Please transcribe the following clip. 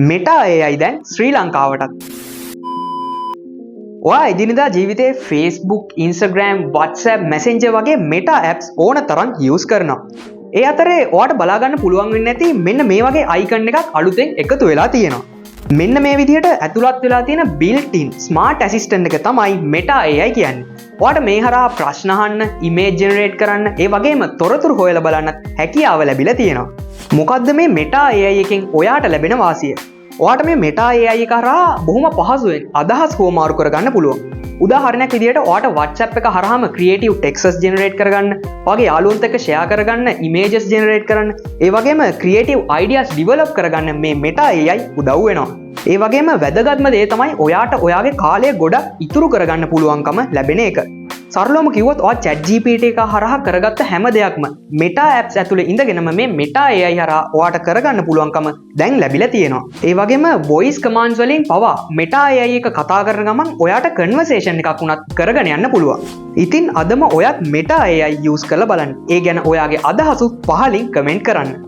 Meta AI දැන් ශ්‍රී ලංකාවටත්. ඔයා එදිනෙදා ජීවිතේ Facebook, Instagram, WhatsApp, Messenger වගේ මෙටා ඇප්ස් ඕන තරම් යූස් කරනවා. ඒ අතරේ ඔයාට බලාගන්න පුළුවන් වෙන්නේ නැති මෙන්න මේ වගේ අයිකන් එකක් අලුතෙන් එකතු වෙලා තියෙනවා. මෙන්න මේ විදිහට ඇතුළත් වෙලා තියෙන බිල්ට් ඉන් ස්මාර්ට් ඇසිස්ටන්ට් එක තමයි මෙටා AI කියන්නේ. ඔයාට මේ හරහා ප්‍රශ්න අහන්න, ඉමේජ් ජෙනරේට් කරන්න, ඒ වගේම තොරතුරු හොයලා බලන්නත් හැකියාව ලැබිලා තියෙනවා. මොකද්ද මේ මෙටා AI එකෙන් ඔයාට ලැබෙන වාසිය? ඔයාට මේ මෙටා AI එක හරහා බොහොම පහසුවෙන් අදහස් හුවමාරු කරගන්න පුළුවන්. උදාහරණයක් විදිහට ඔයාට WhatsApp එක හරහාම ක්‍රියේටිව් ටෙක්ස්ට්ස් ජෙනරේට් කරගන්න, ඔයාගේ යාළුවන්ත් එක්ක ෂෙයා කරගන්න, ඉමේජස් ජෙනරේට් කරන්න, ඒ වගේම ක්‍රියේටිව් අයිඩියාස් ඩිවෙලොප් කරගන්න මේ මෙටා AI උදව් වෙනවා. ඒ වගේම වැදගත්ම දේ තමයි ඔයාට ඔයාගේ කාලය ගොඩක් ඉතුරු කරගන්න පුළුවන්කම ලැබෙන එක. සරලවම කිව්වොත් ඔයා ChatGPT එක හරහා කරගත්ත හැම දෙයක්ම Meta apps ඇතුලේ ඉඳගෙනම මේ Meta AI හරහා ඔයාට කරගන්න පුළුවන්කම දැන් ලැබිලා තියෙනවා. ඒ වගේම voice commands වලින් පවා Meta AI එක කතා කරන ගමන් ඔයාට කන්වර්සේෂන් එකක් වුණත් කරගෙන යන්න පුළුවන්. ඉතින් අදම ඔයත් Meta AI use කරලා බලන්න. ඒ ගැන ඔයාගේ අදහසුත් පහලින් කමෙන්ට් කරන්න.